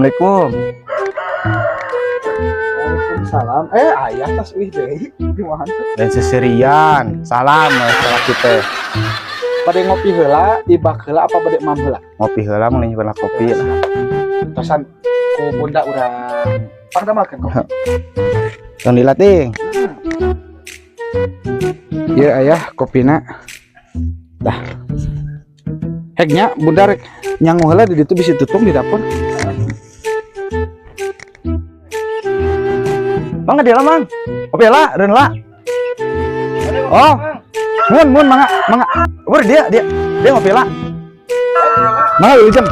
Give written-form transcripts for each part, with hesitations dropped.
Assalamualaikum. Waalaikumsalam. Ayah tas wih deui. Gimana tuh? Dan seserian. Salam salah kita. Bade ngopi heula, ibak heula apa bade mam heula? Ngopi heula mah nyuhun kopi lah. Tosan ku bunda urang. Pangdamelkeun kopi. Tong dilatih. Ya ayah kopina. Dah. Heknya bunda rek nyangu heula di ditu bisi tutung di dapur. Mang dia lah, Mang. Kopi lah, reun lah. Oh. Mun mun mangga mangga. Bur dia dia dia ngopi lah. Mangga wilujeng.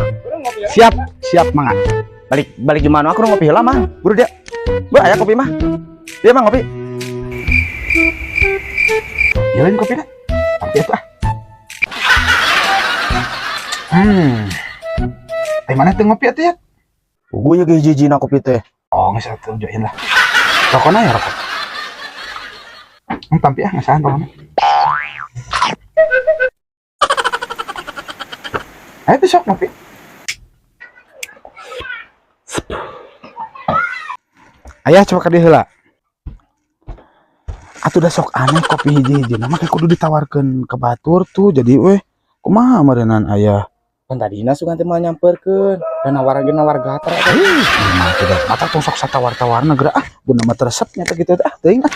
Siap, siap mangga. Balik balik gimana aku ngopi heula, Mang. Bur dia. Bur aya kopi mah. Dia mah ngopi. Ya lain kopi dah. Tapi itu ah. Mana teu ngopi atuh ya? Puguh ge hiji-hijina kopi teh. Oh, geus atuh join lah. Rokona ya rokok. Tampi ah ngesahan rokona. Ayo tuh sok ngopi. Ayah coba ka dieu heula. Atuh da sok aneh kopi hiji-hiji nama kayak kudu ditawarkeun ke batur tuh jadi weh kumaha meureunnan ayah. Kan tadina sugan teh moal nyamperkeun dan nawar ge nawar gater atuh. Ih, mah tidak mata tong sok satawar-tawarna geura ah bunda mah resep nya teh kitu teh ah teuing ah.